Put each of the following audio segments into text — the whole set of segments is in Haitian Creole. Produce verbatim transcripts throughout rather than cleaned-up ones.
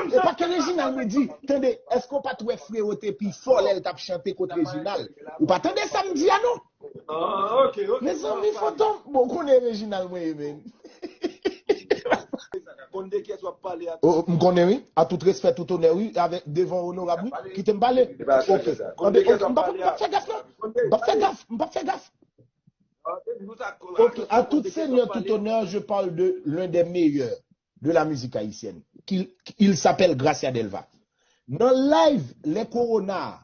E pa ke Reginald mwen di, tande, èske w pa t wè Frero te pi fò lè l t ap chante kont Reginald? Ou pa tande sa m di a non? Ah, ok, ok. Mezanmi, Fantom, bon, ou konnen Reginald mwen ye, men. Konn de kiyès w ap pale a. Oh, m konnen, wi. A tout respè, tout onè, wi. Avèk, devan onorab, wi. Kite m pale. E pa sa, Ok. se sa. Konn de Anben, kiyès w ok, ap m p ap pale m p ap a. fè gaf, non. Konn de M p ap fè gaf. M p ap fè gaf. Ah, nou sa- Ok, à toute seigneur, tout honneur, je parle de l'un des meilleurs de la musique haïtienne. Qu'il il s'appelle Gracia Delva. Nan live lè Corona,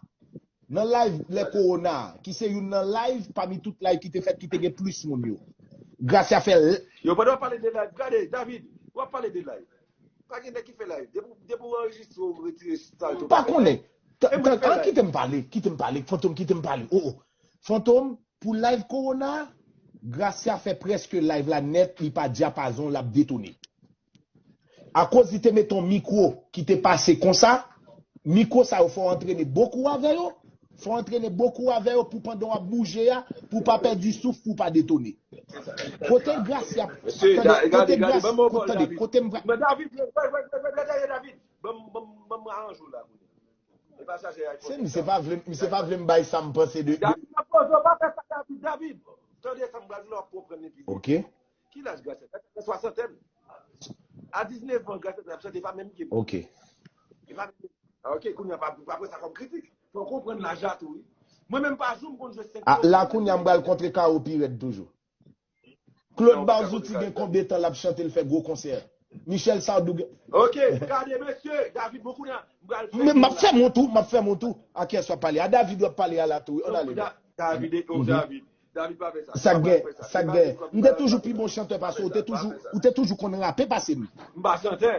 nan live lè Corona, ki se youn nan live pami tout live ki te fèt ki te gen plis moun yo. Gracia fè l- Yo, pandan w ap pale de live, gade, David, w ap pale de live. Pa gen nèg ki fè live. Depi depi w anrejistre, w retire sa. M pa konnen. Kite m pale, kite m pale. Fantom, kite m pale. Oh, oh. Fantom, pou live Corona, Gracia fè prèske live la nèt, li pa dyapazon, l ap detone. Akoz li te met yon mikwo ki te pase konsa, mikwo sa yo fò w antrene bokou avè yo, fò w antrene bokou avè yo pou pandan w ap bouje a, pou w pa pèdi souf, pou w pa detone. Kote Gracia, Mesye, tande, gade, kote gade, Gracia, ban m yon pòz, tande, David. Kote m va. Men David, wè, wè, wè, wè, wè, David, ban m, ban m, ban m aranje w la kounye a. E pa chache iPhone. Se misye pa vle, misye pa vle m bay sa m panse de. David, pa poze, pa fè sa, David, David. Tande sa m pral di la, w ap konprann li pi byen. Ok, Ki laj Gracia? Gracia gen swasantèn. A diznèf an, Gracia ap chante pa menm ke m. Ok. E pa menm. Ah, ok, kounye a pa, pa pran sa kòm kritik. Fò w konprann laj la tou, wi. Mwen menm pa jou m konn jwe senk Ah, la kounye a m pral kontre Kawo pi rèd toujou. Claude Barzouti gen konbyen tan l ap chante, l fè gwo konsè? Michel Sardou gen. Ok, gade mesye, David, bon kounye a, m pral fè. Men m ap fè m yon tou, m ap fè m yon tou. A kiyès w ap pale? A David w ap pale a la tou, wi. Ann ale. Da- David, oh, David. David pa fè sa. Sa gen, sa gen. M te toujou pi bon chantè pase w, ou te toujou, ou te toujou konn rape pase m. M pa chantè.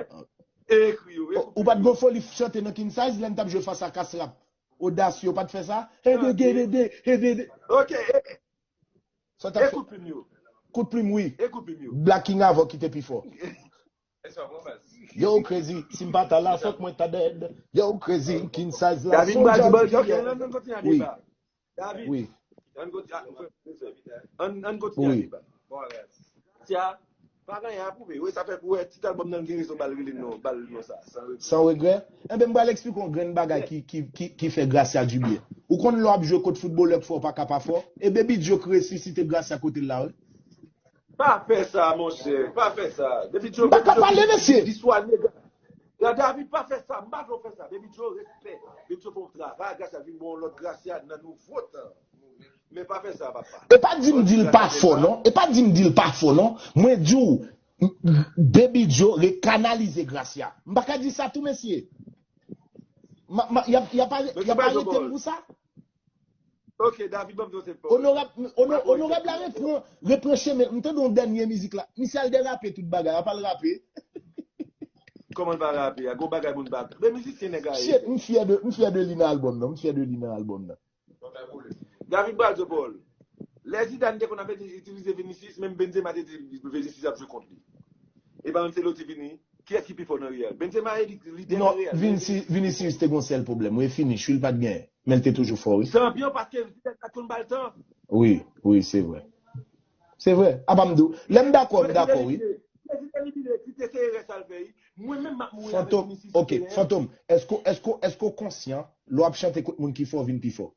Ekri yo. Ou pa t gon foli chante nan King Size lè n t ap jwe fas a Kas Rap. Odasye, ou pa t fè sa? Hedede, hedede. Ok, e- Sa w t ap e fè? Kout Plim yo. Kout Plim, wi. E Kout Plim yo. Black King avè w ki te pi fò. Yo, crazy, si m pa ta la, fòk mwen ta dead. Yo, crazy, King Size la. David, m pral di, ok, ann kontinye a deba. David, Wi. Ann kontinye a deba. Bon, Gracia, pa gen anyen a pwouve. Wi, sa fè pou wè, tit albòm nan gen rezon, ba l rele non, ba l non sa. San regrè. San regrè? Enben, m pral eksplike yon grenn bagay ki, ki, ki, ki fè Gracia dibyen. Ou konn lè w ap jwe kont foutbolè k fò, pa ka pa fò? E Baby Joe k resisite Gracia kote l la, wi. Pa fè sa, monchè. Pa fè sa. Baby Joe, M pa ka pale, mesye. Li swanye. David, pa fè sa. M pa vle w fè sa. Baby Joe, respè. Baby Joe fè yon travay. Gracia vin bon lòt Gracia nan nouvo tan. Men pa fè sa, papa. E pa di m di l pa fò, non. E pa di m di l pa fò, non. Mwen di w, Baby Joe rekanalize Gracia. M pa ka di sa tou, mesye. Y ap arete m pou sa. Ok, David, ban m di w se pa. Onorab, onorab la repran, repran chemen. M tande yon dènye mizik la. Misye al derape tout bagay. Ap al rape. Kòman l pa rape? A gwo bagay moun pa. Men mizisyen nèg a ye. Shit, m fyè de, m fyè de li nan albòm nan. M fyè de li nan albòm nan. David Bradjopol. Lè Zidane te konn ap itilize Vinicius, menm Benzema te di Vinicius ap jwe kont li. E pa Ancelotti vini. Kiyès ki pi fò nan Real? Benzema e li lidè nan Real. Non, Vinicius te gon sèl pwoblèm. Wi, finish, wi, l pa t gen. Men l te toujou fò, wi. Chanpyon paske Zidane pa t konn ba l tan. Wi, wi, se vre. Se vre. Apa m di w, lè m dakò, m dakò, wi. Mwen menm m ap mouri avèk Vinicius. Fantom, ok, Fantom, èske, èske, èske w konsyan, lè w ap chante kont moun ki fò, w vin pi fò?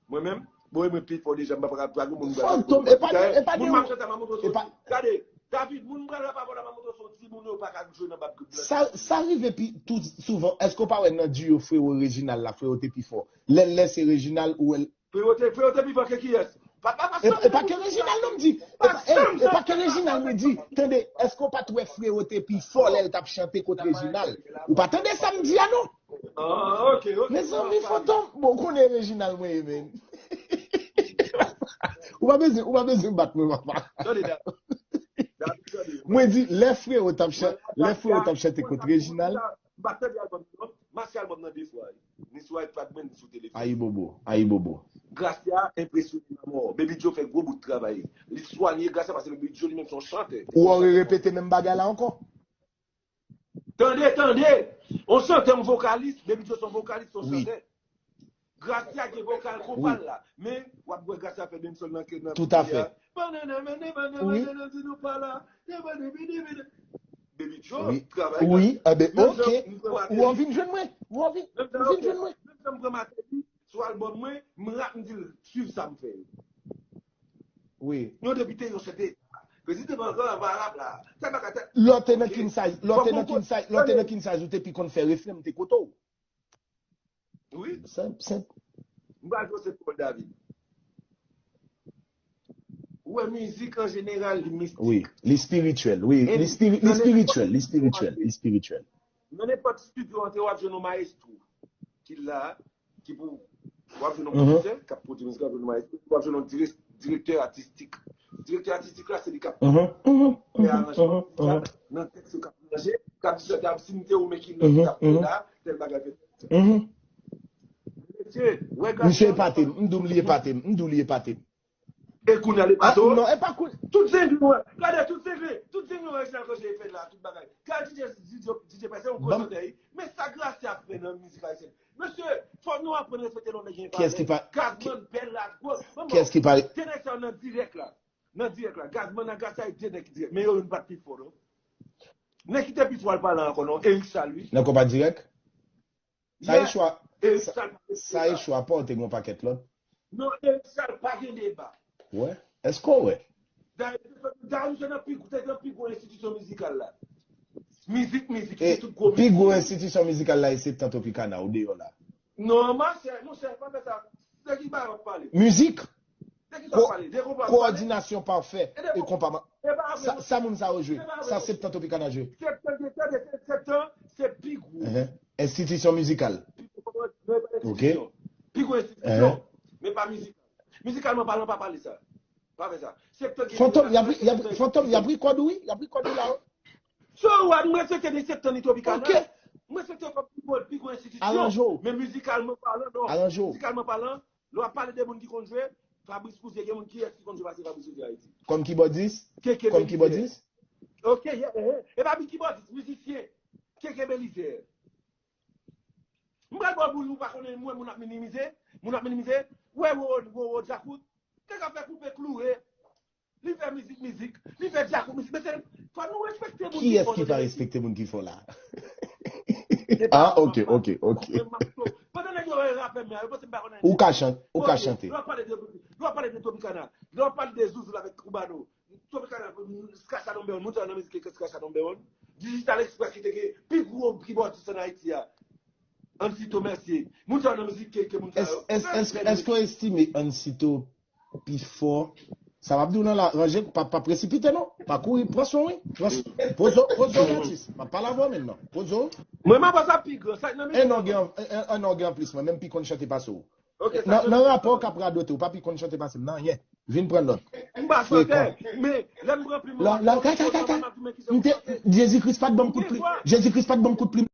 Mwen menm? Bon, e mwen pi fò deja, m pa pa ka moun. Fantom, e pa de, e pa de. Moun m ap chante a m ap montre w soti. Gade, David, moun m pral la pa pale a m ap montre w soti, moun yo pa ka jwe nan bab group blan. Sa, sa rive pi tou souvan, èske w pa wè nan duo Frero Reginald la, Frero te pi fò? Lè l lèse Reginald ou wè l. Frero te, Frero te pi fò ke kiyès? Pa, pa, pa, E pa ke Reginald non m di. E pa, e, e pa ke Reginald mwen di. Tande, èske w pa t wè Frero te pi fò lè l t ap chante kont Reginald? Ou pa tande sa m di a non? Ah, ok, ok. Mezanmi, Fantom, bon, ou konnen Reginald mwen ye, men. Ou pa bezwen, ou pa bezwen bat mwen, papa. Tande, David. David, tande. Mwen di, lè Frero t ap chante, lè Frero t ap chante kont Reginald. M pa tande albòm nan. M achte albòm nan de fwa. Ni sou iPad mwen, ni sou telefòn. Ayibobo, ayibobo. Gracia enpresyone m amò. Baby Joe fè gwo bout travay. Li swanye Gracia paske Baby Joe li menm se yon chantè. Ou wè w repete menm bagay la ankò? Tande, tande! On chantè, on vokalis, Baby Joe se yon vokalis, se yon chantè. Gracia gen vokal konpa l la. Men, w ap wè Gracia fè dancehall nan ke nan. Tout à fait. Banana, banana, banana, banana, di nou pa la. Baby Wi, wi, enben, ok. Ou anvi vin jwenn mwen? Ou anvi vin jwenn mwen? Menm jan m pran Martelly sou albòm mwen, m rap, m di l swiv sa m fè yo. Wi. Yon depite, yon chante. Prezidan ankò, va rap la. Tèl bagay, tèl. Lè w te nan King Size, lè w te nan King Size, lè w te nan King Size, ou te pi konn fè refren, m te kote w. Wi. Senp, senp. M pral jwe Paul David. Ou wè, mizik an jeneral, li mistik. Wi, li espirityèl, wi. Li espiri-, li espirityèl, li espirityèl, li espirityèl. Nan nenpòt estidyo antre, w ap jwenn yon mayestwo ki la, ki pou, w ap jwenn yon pwodiktè k ap pwodui mizik, w ap jwenn yon mayestwo, w ap jwenn yon dire-, direktè atistik. Direktè atistik la, se li k ap fè aranjman mizik la, nan tèks yo k ap ranje, k ap di, "Sòt, si m te ou, men ki nòt m t ap pran la, tèl bagay fèt." Mesye, wè gason. Misye epate m, m di w li epate m, m di w li epate m. E kounye a li epate w? Non, e pa kounye. Tout zenglen, wè. Gade tout zenglen, tout zenglen, wè, Reginald Cangé fè la, tout bagay. Gade D J, D J, D J Pèsè, yon gwo chantè, wi. Men sa Gracia ap fè nan mizik ayisyèn. Mesye, fò nou aprann respekte lè nèg gen valè. Kiyès ki pa, Gazman, Bèl Ladwòg. Kiyès ki pa, de nèg sa yo nan dirèk la. Nan dirèk la. Gazman ak Gracia, e de nèg ki dirèk. Men yo youn pa t pi fò, non. Nèg ki te pi fò al pale ankò, non. Eric Charles, wi. Nan konpa dirèk? Sa e chwa, sa, sa e chwa pa w te gen yon pakèt lòt. Non, Eric Charles pa gen deba. Wè, èske w wè? Dayè, dayè, misye nan pi, te nan pi gwo enstitisyon mizikal la. Mizik, mizik, e tout gwo mizik. Pi gwo enstitisyon mizikal la, e Septan Tropicana, ou deyò la. Non, monchè, monchè, pa fè sa. De ki bagay w ap pale? Mizik? De ki sa w ap pale? De konpa w ap pale? Kowòdinasyon pafè e konpa. Sa, sa moun sa yo jwe. Sa Septan Tropicana jwe. Septan, Septan, se pi gwo. Enstitisyon mizikal. Ok. Pi gwo enstitisyon. Men pa mizikal. Mizikalman palan, pa pale sa. Pa fè sa. Septan gen. Fantom, y ap, y ap, Fantom, y ap rekòd ou, wi. Y ap rekòd ou la, wi. So what, m respekte ni Septan ni Tropicana. Ok. M respekte yo kòm pi gwo, pi gwo enstitisyon. Aranje w. Men mizikalman palan, non. Aranje w. Mizikalman palan, lè w ap pale de moun ki konn jwe, Fabrice Coursier, gen moun, kiyès ki konn jwe pase Fabrice Coursier Ayiti? Kòm kibòdis? Keke Belizaire. Kòm kibòdis? Ok, yeah, eh, eh. E pa kibòdis, mizisyen. Keke Belizaire. M pral ba w boul, ou pa konnen, m wè moun ap minimize, moun ap minimize. Wè, wo, wo, wo, Djakout. Nèg ap fè koupe kloure. Li fè mizik, mizik. Li fè Djakout mizik. Mesye, fò nou respekte moun ki fò nan mizik. Kiyès ki pa respekte moun ki fò la? Ah, ok, ok, ok. Pandan nèg yo wè rapè m, yo panse m pa konn anyen. Ou ka chan-, ou ka chante. Lè w ap pale de, lè w ap pale de Tropicana, lè w ap pale de Zouzoul avèk Cubano, Tropicana, Skasha Number One, moun sa yo nan mizik ke Skasha Number One. Digital Express ki te gen pi gwo kibòdis an Ayiti a. Ansito Mercier. Moun sa yo nan mizik ke, ke moun sa yo. Èske, èske, èske w estime Ansito pi fò? Sa m ap di w nan la, ranje, pa, pa presipite non. Pa kouri, pran swen w, wi. Pran swen. Poze w, poze w, atis. M ap pale avè w menm non. Poze w. Mwen, m ap sa pi gran. Sa nan mizik. E non, gen, e, e, e non, gen anplis mwen, menm pi konn chante pase w. Ok, sa nan, nan rapò w k ap radote, ou pa pi konn chante pase m nan anyen. Vin pran lòt. M pa chantè, men lè m pran plim, la, la, ka, ka, ka, ka. M te, Jezi Kris pa t ban m kout plim. Jezi Kris pa t ban m kout plim.